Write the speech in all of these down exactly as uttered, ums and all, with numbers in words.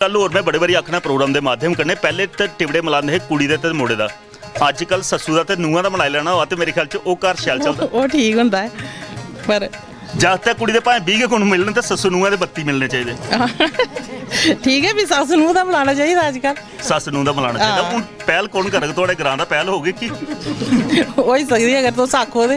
गल्ल होर में बड़े बारी आखना प्रोग्राम दे माध्यम कन्नै, पैह्ले ते टिबड़े मलांदे हे कुड़ी दे ते मुड़े दा, अज्जकल सस्सू दा ते नूंहां दा मलाई लैना होआ ते मेरे ख्याल च ओह् घर शैल चलदा। ओह् ठीक होंदा ऐ, पर जागतै कुड़ी दे भाएं बीह् गै गुण मिलन ते सस्सू नूंहां दे बत्ती मिलने चाहिदे। ठीक ऐ, फ्ही सस्स नूंह् दा मलाना चाहिदा अज्जकल। सस्स नूंह् दा मलाना चाहिदा। हां। हून पैह्ल कौन करग? थुआढ़े ग्रां दा पैह्ल होग कि? होई सकदी, अगर तुस आखो ते।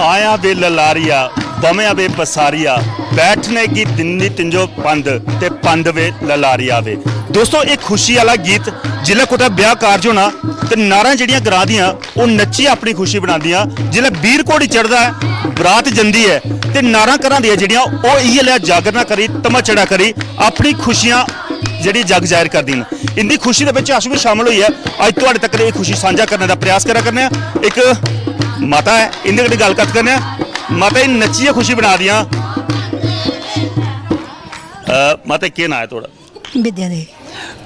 आया वे ललारिया, बमेआ वे पसारिया, बैठने की दिन्नी तिंजो पंद, ते पंद वे ललारिया वे। दोस्तो, एह् खुशी आह्ला गीत, जिसलै कुतै ब्याह् कारज होना ते नारां जेह्ड़ियां ग्रां दियां, ओह् नच्चियै अपनी खुशी बनांदियां। जिसलै बीर घोड़ी चढ़दा ऐ, बरात जंदी ऐ, ते नारां घरां दियां जेह्ड़ियां, ओह् इ'यै लेआ जागरना करी, धमाचड़ा करी, अपनी खुशियां जेह्ड़ी जग जाहिर करदियां न। इंदी खुशी दे बिच अस बी शामिल होइयै अज्ज थुआढ़े तक्कर एह् खुशी सांझा करने दा प्रयास करा करने आं। इक माता ऐ, इंदे कन्नै गल्ल कत्थ करने आं। माता जी नच्चियै खुशी बना दियां। अ, माता, केह् नांऽ ऐ थुआढ़ा? विद्या देवी।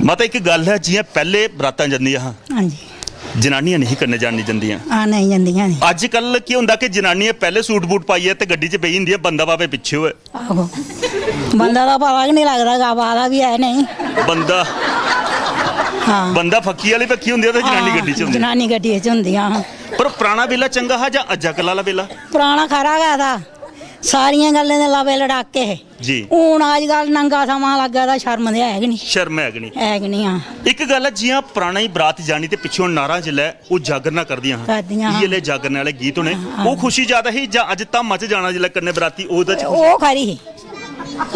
माता, इक गल्ल ऐ, जि'यां पैह्ले बरातां जंदियां हां, हां जी। जनानियां नेईं कन्नै जानी जंदियां। हां, नेईं जंदियां नेईं। अज्जकल केह् होंदा कि जनानियां पैह्ले सूट बूट पाइयै ते गड्डी च बेही जंदियां, बंदा भामें पिच्छे होऐ। आहो। बंदा दा पता गै निं लगदा, आवा दा बी ऐ नेईं। बंदा, हां। बंदा फक्की आह्ली बक्खी होंदी ऐ ते जनानी हां, गड्डी च होंदी। जनानी गड्डी च होंदी, हां। पर पराना बेल्ला चंगा हा जां अज्जकल आह्ला बेल्ला? पराना खरा गै था। सारियें गल्लें दे लावे लड़ाके हे। जी। हून अज्जकल नंगा समां लग्गे दा, शर्म ते है गै निं। शर्म है गै निं। है गै निं, हां। इक गल्ल ऐ, जि'यां परानी बरात जानी ते पिच्छें नारां जिसलै ओह् जागरना करदियां हां। करदियां हां। इ'यै लेह् जागरने आह्ले गीत होने। हां, हां। ओह् खुशी ज्यादा ही जां अज्ज धामा च जाना जिसलै कन्नै बराती ओह्दे च खुशी? ओह् खरी ही।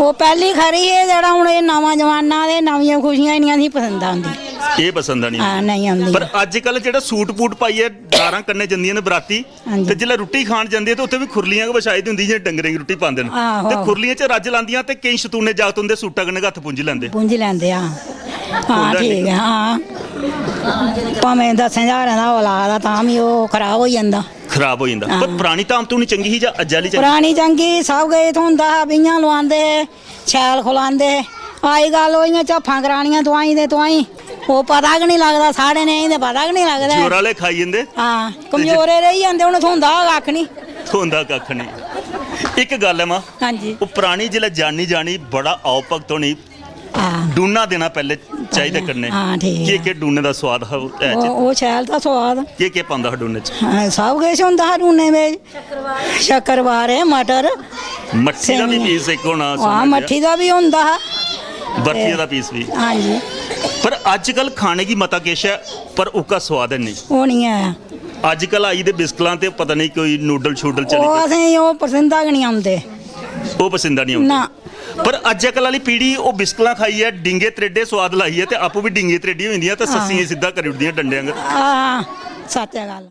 ओह् पैह्ली खरी ही, जेह्ड़ा हून एह् नमां जमाना ते नमियां खुशियां इन्नियां असेंगी पसंद आंदियां। एह् पसंद आनी हां, नेईं आंदियां। पर अज्जकल जेह्ड़ा सूट बूट पाइयै नारां कन्नै जंदियां न बराती, हां जी। ते जिसलै रुट्टी खान जंदे ते उत्थै बी खुरलियां गै बछाई दी होंदी जि'यां डंगरें गी रुट्टी पांदे न। आहो। ते खुरलियें च रज्ज लांदियां ते केईं शतूने जागत उं'दे सूटा कन्नै गै हत्थ पुंजी लैंदे। पुंजी लैंदे, हां। हां, होंदा ठीक निं। ऐ, हां। भामें दसें ज्हारें दा होऐ ला दा, तां बी ओह् खराब होई जंदा। खराब होई जंदा। हां। पर परानी धाम धूनी चंगी ही जां अज्जै आह्ली चंगी? परानी चंगी, सब किश थ्होंदा हा, बीहियां लोआंदे हे, शैल खलांदे हे। अज्जकल ओह् इ'यां झफ्फां करानियां तुआहीं ते तुआहीं, ओह् पता गै निं लगदा, साढ़े नेईं ते पता गै निं लगदा ऐ। जोरा आह्ले खाई जंदे। हां, ते जे कमजोरे रेही जंदे, उ'नें थ्होंदा गै कक्ख निं। थ्होंदा कक्ख निं। इक गल्ल ऐ मां, हां जी। ओह् परानी जिसलै जानी जानी, बड़ा आओ भगत होनी, हां। डूना देना पैह्ले चाहिदा चाहिदा। कन्नै। हां, ठीक केह् ऐ। केह् डूने दा सोआद हा, ओह् है ओह्, चेता? ओह् शैल था सोआद। केह् केह् पांदा हा डूने च? हां, सब किश होंदा हा डूने बिच। शक्करवारे, मटर, मट्ठी दा बी सेवियां। पीस इक होना, हां, सुनेआ मट्ठी दा बी होंदा हा। बर्फी दा पीस बी। हां जी। पर अज्जकल खाने गी मता किश ऐ, पर ओह्का सोआद है नेईं। ओह् निं ऐ। अज्जकल आई दे बिस्कलां ते पता नेईं कोई नूडल शूडल चली ओह् पे। असेंगी ओह् पसंदा गै निं औंदे। ओह् पसंदा निं औंदे। ना। पर अज्जकल आह्ली पीढ़ी ओह् बिस्कलां खाइयै, डींगे त्रेडे सोआद लाइयै ते आपूं बी डींगे त्रेडी होई जंदियां ते हां। सस्सियें गी सिद्धा करी ओड़दियां डंडे आंगर। हां, सच्च ऐ गल्ल।